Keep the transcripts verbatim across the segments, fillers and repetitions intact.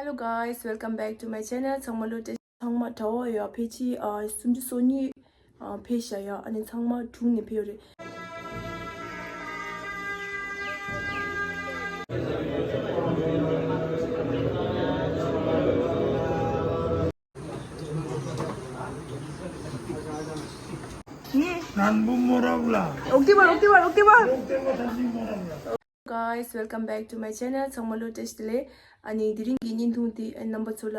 Hello guys, welcome back to my channel. ཚང་མ་ལོ་བཀྲ་ཤིས། ཚང་མ་གྲྭ་པ་ཡོད། ཕལ་ཆེར་ཨ་སུམ་ཅུ་སོ་གཉིས་ཨ་ཕེབས་ཤག་ཡ། ཨ་ནི་ཚང་མ་དྲུག་ནས་ཕེབས་ཡོད་རེད། ནན་པོ་མོ་རབ་ལ། ཨོག་ཏི་བར། ཨོག་ཏི་བར། ཨོག་ཏི་བར། ཨོག་ཏི་བར་ཐང་ཅིག་མོ་རབ་ལ། Guys, welcome back to my channel. ཚང་མ་ལོ་བཀྲ་ཤིས་བདེ་ལེགས། ཨ་ནི་དེ་རིང་གི་བརྙན་ཐུང་འདི་ཨ་རྣམ་པ་ཚོ་ལ་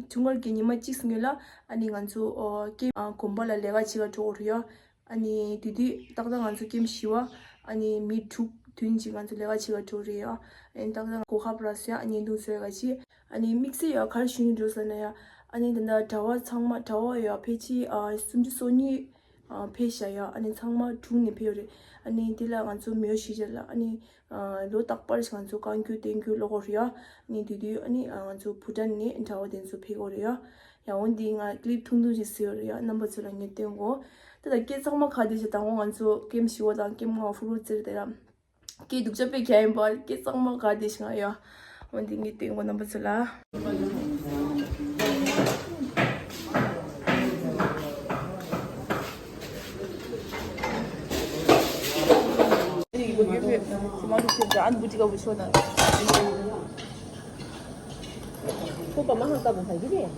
ཐུང་ཀར་གྱི་ཉི་མ་གཅིག་སྔོན་ལ་ཨ་ནི་ང་ཚོ་ཨོ་ཀེམ་ཨ་དགོན་པ་ལ་ལས་ཀ་བྱེད་ག་འགྲོ་གི་ཡོད། ཨ་ནི་དེ་དུས་ཏག་ཏག་ང་ཚོ་ཀེམ་བཞི་པ་ཨ་ནི་མི་དྲུག་བདུན་ཅིག་ང་ཚོ་ལས་ཀ་བྱེད་ག་འགྲོ་གི་ཡོད། ཨ་ནི་ཏག་ཏག་གོ་ཁ་པ་ར་སོ་ཡ། ཨ་ནི་བརྙན་ཐུང་བཟོ་ཡ་ག་ཅིག་ཨ་ནི་དམིགས་བསལ་ཡ་ག་རེ་ཞུ་ནི་འདུག་ཟེར་ན་ཡ། ཨ་ནི་ད་ལྟ་གྲྭ་པ་ཚང་མ། གྲྭ་པ་ཡ་ཕལ་ཆེར་ཨ་སུམ་ཅུ་སོ་གཉིས་ཨ་ཕེབས་ཤག་ཡ། ཨ་ནི་ཚང་མ་དྲུག་ནས་ཕེབས་ཡོད་རེད། ཨ་ནི་འདི་ལ་ང་ཚོ་མེའོ་ཞི་ཅར་ལ་ཨ་ནི་ཨ་ལོ་རྟག་པར་ཞིག་ང་ཚོ་བཀའ་འགྱུར་བསྟན་འགྱུར་ཀློག་གི་ཡོད་རེད་ཡ། ཨ་ནི་དེ་དུས་ཨ་ནི་ཨ་ང་ཚོ་བྷུ་ཊན་ནས་གྲྭ་པ་དེ་ཚོ་ཕེབས་ཀྱི་ཡོད་རེད་ཡ། ཡ་འོ་འདི་ང་ཀི་ལིབ་ཐུང་ཐུང་ཞིག་བཟོས་ཡོད་རེད་ཡ། རྣམ་པ་ཚོ་ལ་ངས་སྟོན་གོ། ད་ལྟ་སྐད་གཙང་མ་ག་དེ་ཞིག་དང་པོ་ང་ཚོ་ཀེམ་བཞི་པ་དང་ཀེམ་ལྔ་པ་ཧྥུ་རུ་ཙེར་དེ་ཡ། སྐད་སྡུག་ཅག་དཔེ་རྒྱག་ཡིན་པ། སྐད་གཙང་མ་ག་དེ་ཞིག་ང་ཡ། འོ་འདི་ངས་སྟོན་གོ་རྣམ་པ་ཚོ་ལ། ཁོ་པ་མ་ཧང་ལྟ་བུ་ཧ་གི་རེད།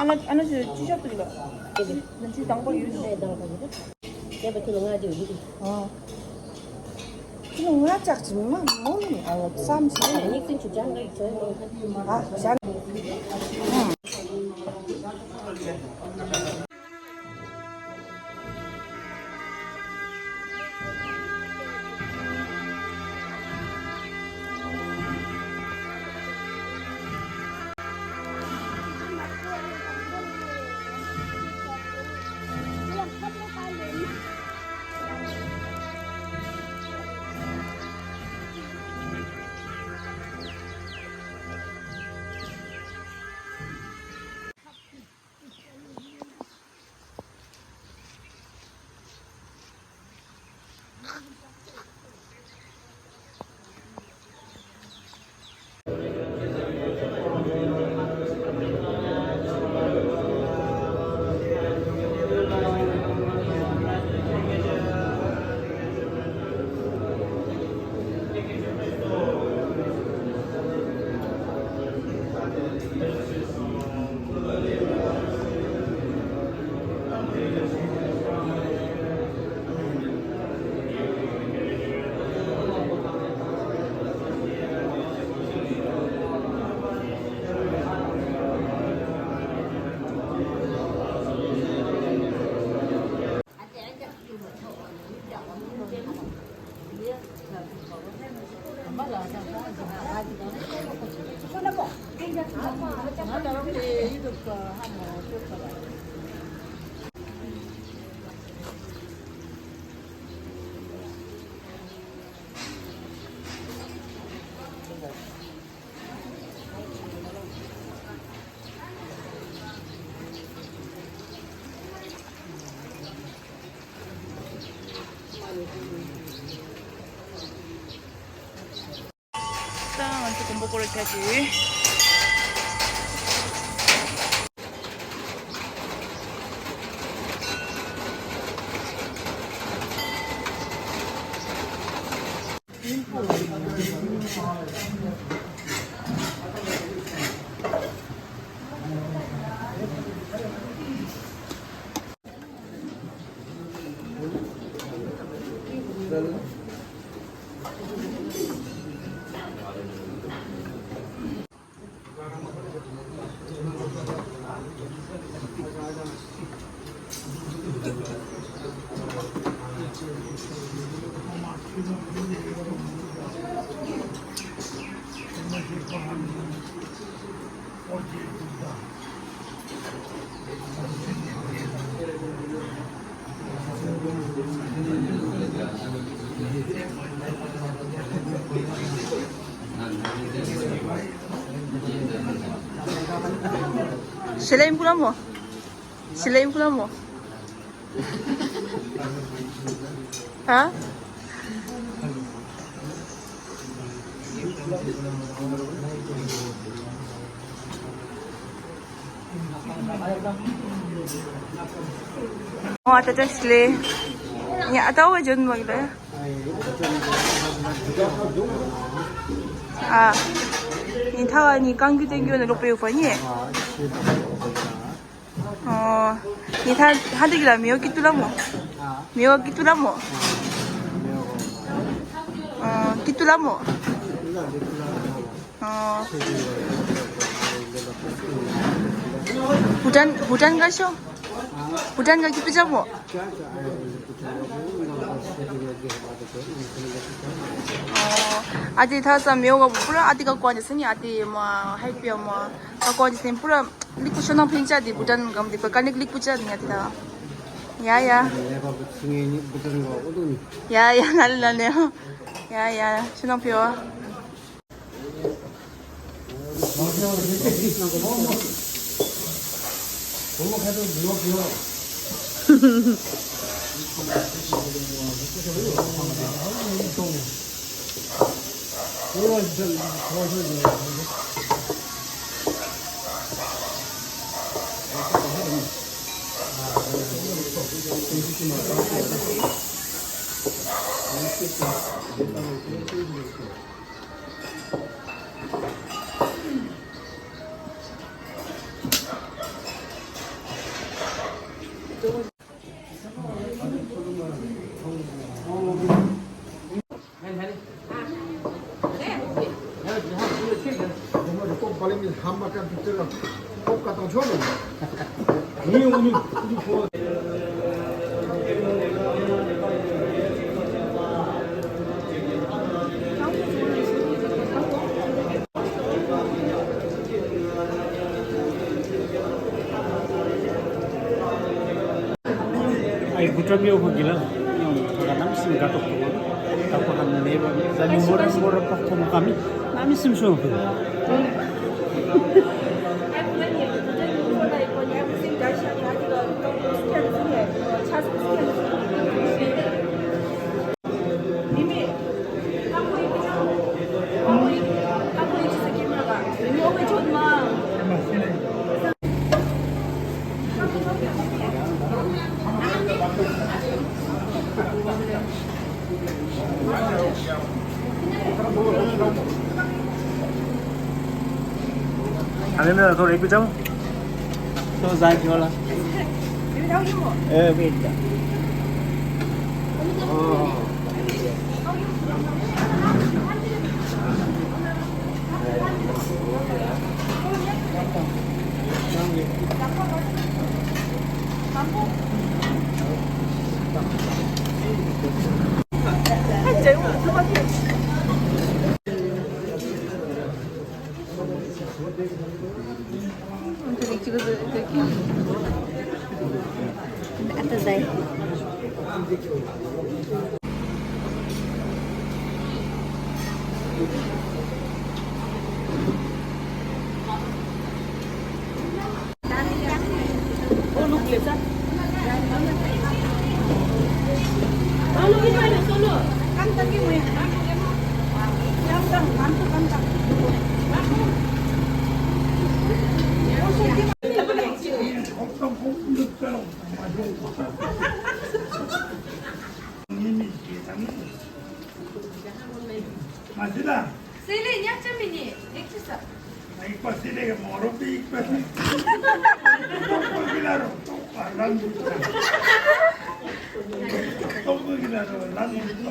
ཨ་ན་ཨ་ན་ཅི་ཅི་ཤག་ཏུ་ལ། ན་ཅི་དང་པོ་ཡོད་ནོ། ཨེ་དང་པོ་ཡོད་ནོ། ཡ་པ་ཁྱི་ལོ་ང་དེ་ཡོད་རེད། ཨ། ཁྱི་ལོ་ང་ཅག་ཅི་མ་མོ་ནི་ཨ་བ་བསམ་ཞིག་ཨ་ནི་ཚིན་ཆུ་ཅང་ག་ཡི་ཅོ་ཡི་མོ་ཁ། ཨ་ཅང་། ད་ང་ཚོ་དགོན་པ་སྐོར་ལ་ཆ་ཞིག་ཤེ་ལ་ཡིན་པུ་ལ་མོ། ཤེ་ལ་ཡིན་པུ་ལ་མོ། ཧ། ཨོ་ད་ལྟ་སླེབས། ཡ་ཨ་ད་འོ་ཇོན་མ་གི་ལ། ཨ་ནི་ཐ་བ་ནི་རྐང་རྒྱུ་བསྟན་རྒྱུ་ནི་ལོག་པའི་ཡོད་པ་ནི། ཨོ། ནི་ཐ་ཧ་འདི་གི་ལ་མེའོ་ཀི་ཏུ་ལ་མོ། མེའོ་ཀི་ཏུ་ལ་མོ། ཨོ་ཀི་ཏུ་ལ་མོ། ཨོ། བྷུ་ཊན་བྷུ་ཊན་ག་ཤོ། བྷུ་ཊན་ག་ཀི་ཏུ་ཅ་མོ། ཨ་ཏི་ཐ་ས་མེའོ་ག་པུ་ར་ཨ་ཏི་ག་ཀོན་ཏེ་སི་ནི་ཨ་ཏི་མ་ཧའི་པི་མ་ག་ཀོན་ཏེ་སི་ནི་པུ་ར་ལིག་པུ་ཤོ་ནང་ཕིན་ཅ་ཏི་བྷུ་ཊན་གམ་ཏི་པ་ཀ་ནིག་ལིག་པུ་ཅ་ཏི་ཡ་ཏི་ད། ཡ་ཡ། ཡ་ཡ་ན་ལེ་ན་ལེ། ཡ་ཡ་ཤོ་ནང་ཕིའོ། ཨའི་གུ་ཀྲམ་ཡོ་ཧོ་གི་ལ། ཡང་ཁ་ལ་ནམ་སིང་ག་ཏོག་ཏོ། ད་ཁོ་ཧ་མི་ནེ་བ་ཟ་ལུ་མོ་ར་མོ་ར་པག་ཐོ་མ་ཀ་མི་ན་མི་སིམ་ཤོ་ཧོ། ཨ་ནི་ནི་ཐོ་རེ་པི་ཅམ། ཐོ་ཟ་ཅོ་ལ། ཨེ་བེ་ད། མ་ཟི་ལ། སེ་ལེ་ཉག་ཅམ་མི་ནི་ལེགས་ཅི་ས། ཨ་ཡིག་པ་སེ་ལེ་གི་མོ་རོ་པི་ཡིག་པ་སེ། ཏོག་པ་གི་ལ་རོ་ཏོག་པ་རང་གི་ཏོག་པ་གི་ལ་རོ་རང་གི་པ།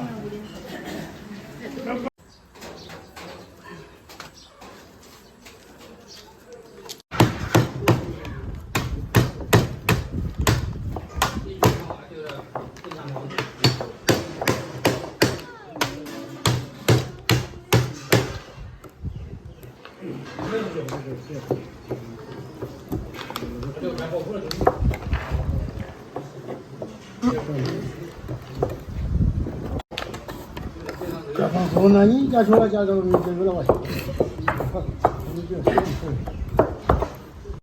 ཅ་ཁང་ཁོ་ན་ཡིན་ཅ་ཆོ་ལ་ཅ་དང་མི་ཅན་གི་ལ་བ་ཞིག་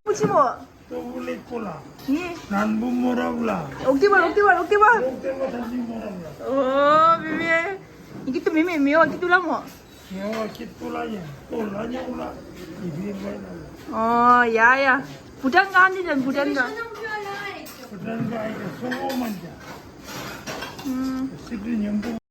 ཕུ་ཆི་མོ། ཏོ་བུ་ལེ་ཀོ་ལ། ཡི། ནན་བུ་མོ་རབ་ལ། ཨོག་ཏི་བར་ཨོག་ཏི་བར་ཨོག་ཏི་བར། ཨོག་ཏི་བར་ཐ་ཅི་མོ་རབ་ལ། ཨོ་མི་མི། ཡི་གི་ཏུ་མི་མི་མི་ཨོག་ཏི་ཏུ་ལ་མོ། ངལ་བ་ཁྱི་ཏུ་ལ་ཡང་ཏོ་ལ་ཉོག་ལ་ཡི་བི་རེ་ན། ཨོ་ཡ་ཡ། བུ་ཏན་གང་དེ་དེ་བུ་ཏན་གང་། བུ་ཏན་གང་ཡི་སོ་ལོ་མན་ཅ། ཨུམ། སི་ཏུ་ཉམ་པོ།